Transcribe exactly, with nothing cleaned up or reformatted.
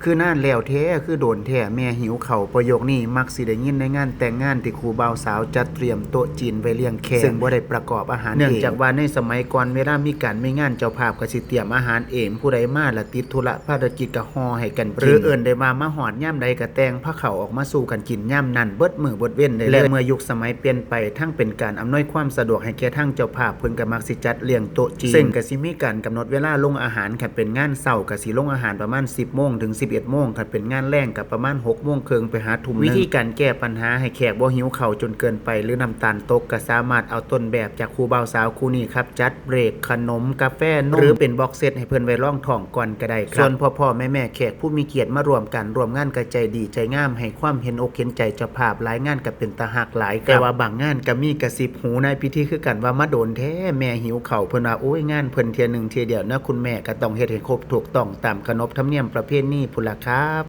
คือนานแล้วแท้ คือโดนแท้ แม่หิวข้าว ประโยคนี้มักสิได้ยินในงานแต่งงานที่คู่บ่าวสาวจัดเตรียมโต๊ะจีนไว้เลี้ยงแขก ซึ่งบ่ได้ประกอบอาหารเอง เนื่องจากว่าในสมัยก่อนเวลามีการมีงานเจ้าภาพก็สิเตรียมอาหารเอง ผู้ใดมาละติดธุระภารกิจก็ห่อให้กันกิน หรือเอิ้นได้ว่ามาฮอดยามใดก็แต่งพาข้าวออกมาสู่กันกินยามนั้นเบิดมื้อเบิดเว็นเลย และเมื่อยุคสมัยเปลี่ยนไป ทั้งเป็นการอำนวยความสะดวกให้แก่ทางเจ้าภาพ เพิ่นก็มักสิจัดเลี้ยงโต๊ะจีน ซึ่งก็สิมีการกำหนดเวลาลงอาหาร คันเป็นงานเช้าก็สิลงอาหารประมาณ สิบโมงถึง สิบเอ็ดโมง คันเป็นงานแลงก็ประมาณ หกโมงครึ่งไปหาทุ่มหนึ่ง วิธีการแก้ปัญหาให้แขกบ่หิวข้าวจนเกินไป หรือน้ำตาลตก ก็สามารถเอาต้นแบบจากคู่บ่าวสาวคู่นี้ครับ จัดเบรกขนมกาแฟนม หรือเป็นบ็อกเซตให้เพิ่นไว้รองท้องก่อนก็ได้ครับ ส่วนพ่อๆแม่ๆแขกผู้มีเกียรติมาร่วมการร่วมงานก็ใจดีใจงาม ให้ความเห็นอกเห็นใจเจ้าภาพ หลายงานก็เป็นตาฮักหลายครับ แต่ว่าบางงานก็มีกระซิบหูในพิธีคือกันว่ามาโดนแท้ แม่หิวข้าว เพิ่นว่า โอ้ย งานเพิ่นเทื่อหนึ่งเทื่อเดียวนะคุณแม่ ก็ต้องเฮ็ดให้ครบถูกต้องตามขนบธรรมเนียมประเพณีพุ้นล่ะครับ